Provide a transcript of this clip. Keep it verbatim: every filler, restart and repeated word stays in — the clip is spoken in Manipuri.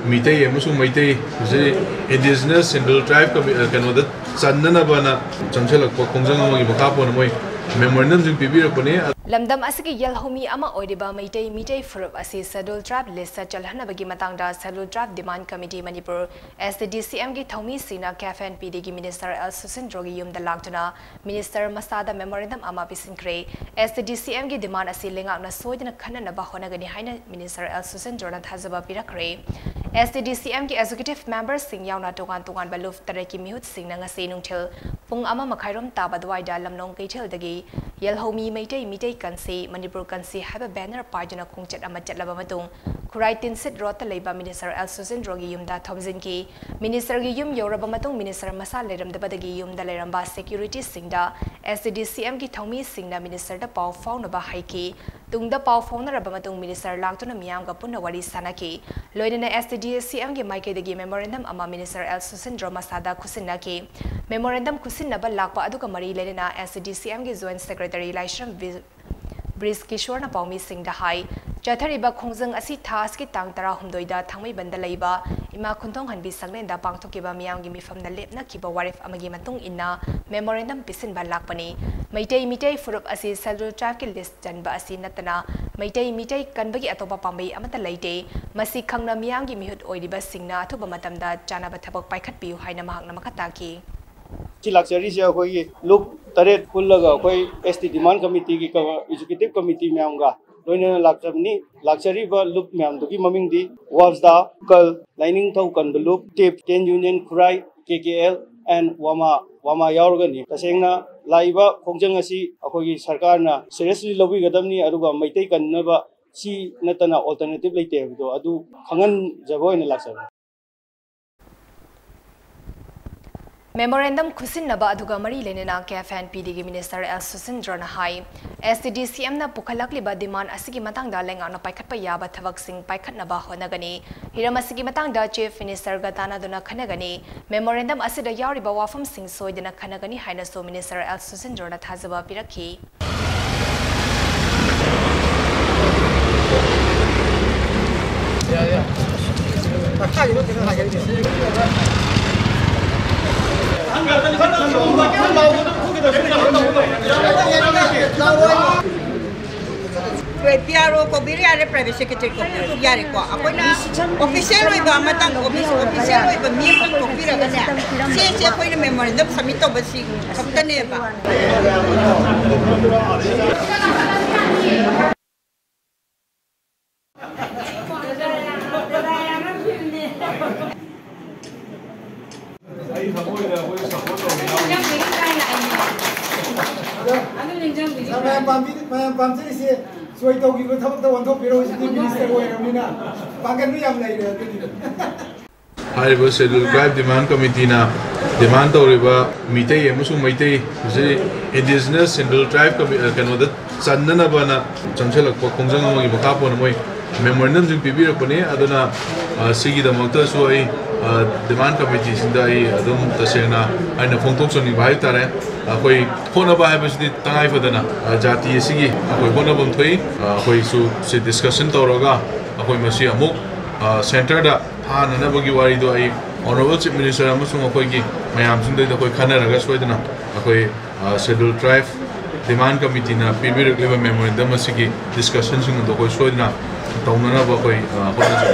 ꯃꯤꯇꯩ ꯑꯃꯁꯨꯡ ꯃꯩꯇꯩ ꯍꯧꯖꯤꯛ indigenous scheduled tribe ꯀꯃꯤ-, ꯑ, ꯀꯩꯅꯣꯗ ꯆꯟꯅꯅꯕꯅ ꯆꯪꯁꯤꯜꯂꯛꯄ ꯈꯣꯡꯖꯪ ꯑꯃꯒꯤ ꯃꯈꯥ ꯄꯣꯟꯅ ꯃꯣꯏ memorandumꯁꯤꯡ ꯄꯤꯕꯤꯔꯛꯄꯅꯤ꯫ ꯂꯝꯗꯝ ꯑꯁꯤꯒꯤ ꯌꯦꯜꯍꯧꯃꯤ ꯑꯃ ꯑꯣꯏꯔꯤꯕ ꯃꯩꯇꯩ ꯃꯤꯇꯩ ꯐꯨꯔꯨꯞ ꯑꯁꯤ scheduled tribe listꯇ ꯆꯜꯍꯟꯅꯕꯒꯤ ꯃꯇꯥꯡꯗ scheduled tribe demand committee Manipur, STDCMꯒꯤ ꯊꯧꯃꯤꯁꯤꯡꯅ KFNPDꯒꯤ minister ꯑꯦꯜ ꯁꯨꯁꯤꯟꯗ꯭ꯔꯣꯒꯤ ꯌꯨꯝꯗ ꯂꯥꯛꯇꯨꯅ minister ꯃꯁꯥꯗ memorandum ꯑꯃ ꯄꯤꯁꯤꯟꯈ꯭ꯔꯦ꯫ STDCMꯒꯤ demand ꯑꯁꯤ ꯂꯩꯉꯥꯛꯅ ꯁꯣꯏꯗꯅ ꯈꯟꯅꯅꯕ ꯍꯣꯠꯅꯒꯅꯤ ꯍꯥꯏꯅ minister ꯑꯦꯜ ꯁꯨꯁꯤꯟꯗ꯭ꯔꯣꯅ ꯊꯥꯖꯕ ꯄꯤꯔꯛꯈ꯭ꯔꯦ꯫ STDCMꯒꯤ executive memberꯁꯤꯡ ꯌꯥꯎꯅ ꯇꯣꯉꯥꯟ ꯇꯣꯉꯥꯟꯕ ꯂꯨꯞ ꯇꯔꯦꯠꯀꯤ ꯃꯤꯍꯨꯠꯁꯤꯡꯅ ꯉꯁꯤ ꯅꯨꯡꯊꯤꯜ ꯄꯨꯡ ꯑꯃ ꯃꯈꯥꯏꯔꯣꯝ ꯇꯥꯕ ꯑꯗꯨꯋꯥꯏꯗ ꯂꯝꯂꯣꯡ ꯀꯩꯊꯦꯜꯗꯒꯤ ꯌꯦꯜꯍꯧꯃꯤ ꯃꯩꯇꯩ ꯃꯤꯇꯩ ꯀꯟꯁꯤ, ꯃꯅꯤꯄꯨꯔ ꯀꯟꯁꯤ ꯍꯥꯏꯕ banner ꯄꯥꯏꯗꯨꯅ ꯈꯣꯡꯆꯠ ꯑꯃ ꯆꯠꯂꯕ ꯃꯇꯨꯡ ꯈꯨꯔꯥꯏ ꯇꯤꯟꯁꯤꯠ ꯔꯣꯗꯇ ꯂꯩꯕ minister ꯑꯦꯜ ꯁꯨꯁꯤꯟꯗ꯭ꯔꯣꯒꯤ ꯌꯨꯝꯗ ꯊꯧꯖꯤꯟꯈꯤ꯫ Ministerꯒꯤ ꯌꯨꯝ ꯌꯧꯔꯕ ꯃꯇꯨꯡ minister ꯃꯁꯥ ꯂꯩꯔꯝꯗꯕꯗꯒꯤ ꯌꯨꯝꯗ ꯂꯩꯔꯝꯕ securityꯁꯤꯡꯗ STDCMꯒꯤ ꯊꯧꯃꯤꯁꯤꯡꯅ ministerꯗ ꯄꯥꯎ ꯐꯥꯎꯅꯕ ꯍꯥꯏꯈꯤ꯫ ꯇꯨꯡꯗ ꯄꯥꯎ ꯐꯥꯎꯅꯔꯕ ꯃꯇꯨꯡ minister ꯂꯥꯛꯇꯨꯅ ꯃꯤꯌꯥꯝꯒ ꯄꯨꯟꯅ ꯋꯥꯔꯤ ꯁꯥꯟꯅꯈꯤ꯫ ꯂꯣꯏꯅꯅ STDCMꯒꯤ ꯃꯥꯏꯀꯩꯗꯒꯤ memorandum ꯑꯃ minister ꯑꯦꯜ ꯁꯨꯁꯤꯟꯗ꯭ꯔꯣ ꯃꯁꯥꯗ ꯈꯨꯠꯁꯤꯟꯅꯈꯤ꯫ Memorandum ꯈꯨꯠꯁꯤꯟꯅꯕ ꯂꯥꯛꯄ ꯑꯗꯨꯒ ꯃꯔꯤ ꯂꯩꯅꯅ STDCMꯒꯤ joint secretary ꯂꯥꯏꯁ꯭ꯔꯝ ꯕꯤ-, ꯕ꯭ꯔꯤꯖ ꯀꯤꯁꯣꯔꯅ ꯄꯥꯎꯃꯤꯁꯤꯡꯗ ꯍꯥꯏ, ꯆꯠꯊꯔꯤꯕ ꯈꯣꯡꯖꯪ ꯑꯁꯤ ꯊꯥ ꯑꯁꯤꯒꯤ ꯇꯥꯡ ꯇꯔꯥꯍꯨꯝꯗꯣꯏꯗ ꯊꯥꯡꯃꯩꯕꯟꯗ ꯂꯩꯕ ꯏꯃꯥ ꯈꯨꯟꯊꯣꯡ ꯍꯟꯕꯤ ꯁꯪꯂꯦꯟꯗ ꯄꯥꯡꯊꯣꯛꯈꯤꯕ ꯃꯤꯌꯥꯝꯒꯤ ꯃꯤꯐꯝꯗ ꯂꯦꯞꯅꯈꯤꯕ ꯋꯥꯔꯦꯞ ꯑꯃꯒꯤ ꯃꯇꯨꯡ ꯏꯟꯅ memorandum ꯄꯤꯁꯤꯟꯕ ꯂꯥꯛꯄꯅꯤ꯫ ꯃꯩꯇꯩ ꯃꯤꯇꯩ ꯐꯨꯔꯨꯞ ꯑꯁꯤ scheduled tribeꯀꯤ list ꯆꯟꯕ ꯑꯁꯤ ꯅꯠꯇꯅ ꯃꯩꯇꯩ ꯃꯤꯇꯩ ꯀꯟꯕꯒꯤ ꯑꯇꯣꯞꯄ ꯄꯥꯝꯕꯩ ꯑꯃꯠꯇ ꯂꯩꯇꯦ꯫ ꯃꯁꯤ ꯈꯪꯅ ꯃꯤꯌꯥꯝꯒꯤ ꯃꯤꯍꯨꯠ ꯑꯣꯏꯔꯤꯕꯁꯤꯡꯅ ꯑꯊꯨꯕ ꯃꯇꯝꯗ ꯆꯥꯅꯕ ꯊꯕꯛ ꯄꯥꯏꯈꯠꯄꯤꯌꯨ ꯍꯥꯏꯅ ꯃꯍꯥꯛꯅ ꯃꯈꯥ ꯇꯥꯈꯤ꯫ ꯁꯤ ꯂꯥꯛꯆꯔꯤꯁꯦ ꯑꯩꯈꯣꯏꯒꯤ ꯂꯨꯞ ꯇꯔꯦꯠ ꯄꯨꯜꯂꯒ ꯑꯩꯈꯣꯏ ST demand committeeꯒꯤ ꯀ-, executive committee ꯃꯌꯥꯝꯒ ꯂꯣꯏꯅꯅ ꯂꯥꯛꯆꯕꯅꯤ꯫ ꯂꯥꯛꯆꯔꯤꯕ ꯂꯨꯞ ꯃꯌꯥꯝꯗꯨꯒꯤ ꯃꯃꯤꯡꯗꯤ ꯋꯥꯁꯗꯥ, ꯀꯜ, ꯂꯥꯏꯅꯤꯡꯊꯧ ꯀꯟꯕ ꯂꯨꯞ, ꯇꯤꯞ, ten Union Khurai, KKL and ꯋꯥꯃꯥ, ꯋꯥꯃꯥ ꯌꯥꯎꯔꯒꯅꯤ꯫ ꯇꯁꯦꯡꯅ ꯂꯥꯛꯏꯕ ꯈꯣꯡꯖꯪ ꯑꯁꯤ ꯑꯩꯈꯣꯏꯒꯤ ꯁꯔꯀꯥꯔꯅ seriously ꯂꯧꯕꯤꯒꯗꯕꯅꯤ, ꯑꯗꯨꯒ ꯃꯩꯇꯩ ꯀꯟꯅꯕ ꯁꯤ ꯅꯠꯇꯅ alternative ꯂꯩꯇꯦ ꯍꯥꯏꯕꯗꯣ ꯑꯗꯨ ꯈꯪꯍꯟꯖꯕ ꯑꯣꯏꯅ ꯂꯥꯛꯆꯕꯅꯤ꯫ Memorandum ꯈꯨꯠꯁꯤꯟꯅꯕ ꯑꯗꯨꯒ ꯃꯔꯤ ꯂꯩꯅꯅ KFNPDꯒꯤ minister ꯑꯦꯜ ꯁꯨꯁꯤꯟꯗ꯭ꯔꯣꯅ ꯍꯥꯏ, STDCMꯅ ꯄꯨꯈꯠꯂꯛꯂꯤꯕ demand ꯑꯁꯤꯒꯤ ꯃꯇꯥꯡꯗ ꯂꯩꯉꯥꯛꯅ ꯄꯥꯏꯈꯠꯄ ꯌꯥꯕ ꯊꯕꯛꯁꯤꯡ ꯄꯥꯏꯈꯠꯅꯕ ꯍꯣꯠꯅꯒꯅꯤ꯫ ꯍꯤꯔꯝ ꯑꯁꯤꯒꯤ ꯃꯇꯥꯡꯗ chief ministerꯒ ꯇꯥꯟꯅꯗꯨꯅ ꯈꯟꯅꯒꯅꯤ꯫ Memorandum ꯑꯁꯤꯗ ꯌꯥꯎꯔꯤꯕ ꯋꯥꯐꯝꯁꯤꯡ ꯁꯣꯏꯗꯅ ꯈꯟꯅꯒꯅꯤ ꯍꯥꯏꯅꯁꯨ minister ꯑꯦꯜ ꯁꯨꯁꯤꯟꯗ꯭ꯔꯣꯅ ꯊꯥꯖꯕ ꯄꯤꯔꯛꯈꯤ꯫ ꯄꯤ ꯑꯥꯔ ꯑꯣ ꯀꯧꯕꯤꯔ ꯌꯥꯔꯦ, ꯄ꯭ꯔꯥꯏꯚꯦꯠ ꯁꯦꯀ꯭ꯔꯦꯇꯔꯤ ꯀꯧꯕꯤꯔꯁꯨ ꯌꯥꯔꯦꯀꯣ꯫ ꯑꯩꯈꯣꯏꯅ ꯑꯣꯐꯤꯁꯤꯌꯦꯜ ꯑꯣꯏꯕ ꯑꯃꯇꯪ, ꯑꯣꯐꯤꯁꯤꯌꯦꯜ ꯑꯣꯏꯕ ꯃꯤ ꯑꯃꯇꯪ ꯊꯣꯛꯄꯤꯔꯒꯅꯦ, ꯁꯤꯁꯦ ꯑꯩꯈꯣꯏꯅ ꯃꯦꯃꯣꯔꯦꯟꯗꯝ ꯁꯕꯃꯤꯠ ꯇꯧꯕꯁꯤ ꯈꯛꯇꯅꯦꯕ꯫ ꯑꯩ ꯊꯃꯣꯏꯗ ꯑꯩꯈꯣꯏ ꯁꯞꯄꯣꯔꯠ ꯇꯧꯕ ꯌꯥꯎꯔꯤ꯫ ꯑꯗꯣ ꯃꯌꯥꯝ ꯄꯥꯝꯕꯤ-, ꯃꯌꯥꯝ ꯄꯥꯝꯖꯔꯤꯁꯦ ꯁꯣꯏ ꯇꯧꯈꯤꯕ ꯊꯕꯛꯇ ꯑꯣꯟꯊꯣꯛꯄꯤꯔꯣ, ꯍꯧꯖꯤꯛꯇꯤ ꯃꯤꯅꯤꯁꯇꯔ ꯑꯣꯏꯔꯕꯅꯤꯅ ꯄꯥꯡꯒꯟꯗꯨ ꯌꯥꯝ ꯂꯩꯔꯦ ꯑꯗꯨꯅꯤꯗ꯫ ꯍꯥꯏꯔꯤꯕ ꯁꯦꯗ꯭ꯌꯨꯜ ꯇ꯭ꯔꯥꯏꯕ ꯗꯤꯃꯥꯟ ꯀꯃꯤꯇꯤꯅ ꯗꯤꯃꯥꯟ ꯇꯧꯔꯤꯕ ꯃꯤꯇꯩ ꯑꯃꯁꯨꯡ ꯃꯩꯇꯩ, ꯍꯧꯖꯤꯛ ꯏꯟꯗꯤꯖꯤꯅꯁ ꯁꯦꯗ꯭ꯌꯨꯜ ꯇ꯭ꯔꯥꯏꯕ ꯀꯃꯤ-, ꯑ, ꯀꯩꯅꯣꯗ ꯆꯟꯅꯅꯕꯅ ꯆꯪꯁꯤꯜꯂꯛꯄ ꯈꯣꯡꯖꯪ ꯑꯃꯒꯤ ꯃꯈꯥ ꯄꯣꯟꯅ ꯃꯣꯏ ꯃꯦꯃꯣꯔꯦꯟꯗꯝꯁꯤꯡ ꯄꯤꯕꯤꯔꯛꯄꯅꯤ꯫ ꯑꯗꯨꯅ, ꯑ, ꯁꯤꯒꯤꯗꯃꯛꯇꯁꯨ ꯑꯩ, ꯑ, ꯗꯤꯃꯥꯟ ꯀꯃꯤꯇꯤꯁꯤꯡꯗ ꯑꯩ ꯑꯗꯨꯝ ꯇꯁꯦꯡꯅ ꯑꯩꯅ ꯐꯣꯡꯗꯣꯛꯆꯅꯤꯡꯕ ꯍꯥꯏꯕ ꯇꯥꯔꯦ꯫ ꯑꯩꯈꯣꯏ ꯍꯣꯠꯅꯕ ꯍꯥꯏꯕꯁꯤꯗꯤ ꯇꯉꯥꯏ ꯐꯗꯅ, ꯑ, ꯖꯥꯇꯤ ꯑꯁꯤꯒꯤ ꯑꯩꯈꯣꯏ ꯍꯣꯠꯅꯐꯝ ꯊꯣꯛꯏ꯫ ꯑ, ꯑꯩꯈꯣꯏꯁꯨ ꯁꯤ ꯗꯤꯁꯀꯁꯟ ꯇꯧꯔꯒ ꯑꯩꯈꯣꯏ ꯃꯁꯤ ꯑꯃꯨꯛ, ꯑ, ꯁꯦꯟꯇꯔꯗ ꯊꯥꯅꯅꯕꯒꯤ ꯋꯥꯔꯤꯗꯣ ꯑꯩ ꯑꯣꯅꯔꯦꯕꯜ ꯆꯤꯐ ꯃꯤꯅꯤꯁꯇꯔ ꯑꯃꯁꯨꯡ ꯑꯩꯈꯣꯏꯒꯤ ꯃꯌꯥꯝꯁꯤꯡꯗꯩꯗ ꯑꯩꯈꯣꯏ ꯈꯟꯅꯔꯒ ꯁꯣꯏꯗꯅ ꯑꯩꯈꯣꯏ, ꯑ, ꯁꯦꯗ꯭ꯌꯨꯜ ꯇ꯭ꯔꯥꯏꯕ ꯗꯤꯃꯥꯟ ꯀꯃꯤꯇꯤꯅ ꯄꯤꯕꯤꯔꯛꯂꯤꯕ ꯃꯦꯃꯣꯔꯦꯟꯗꯝ ꯑꯁꯤꯒꯤ ꯗꯤꯁꯀꯁꯟꯁꯤꯡ ꯑꯗꯨ ꯑꯩꯈꯣꯏ ꯁꯣꯏꯗꯅ ꯇꯧꯅꯅꯕ ꯑꯩꯈꯣꯏ, ꯑ, ꯍꯣꯠꯅꯖꯒꯦ꯫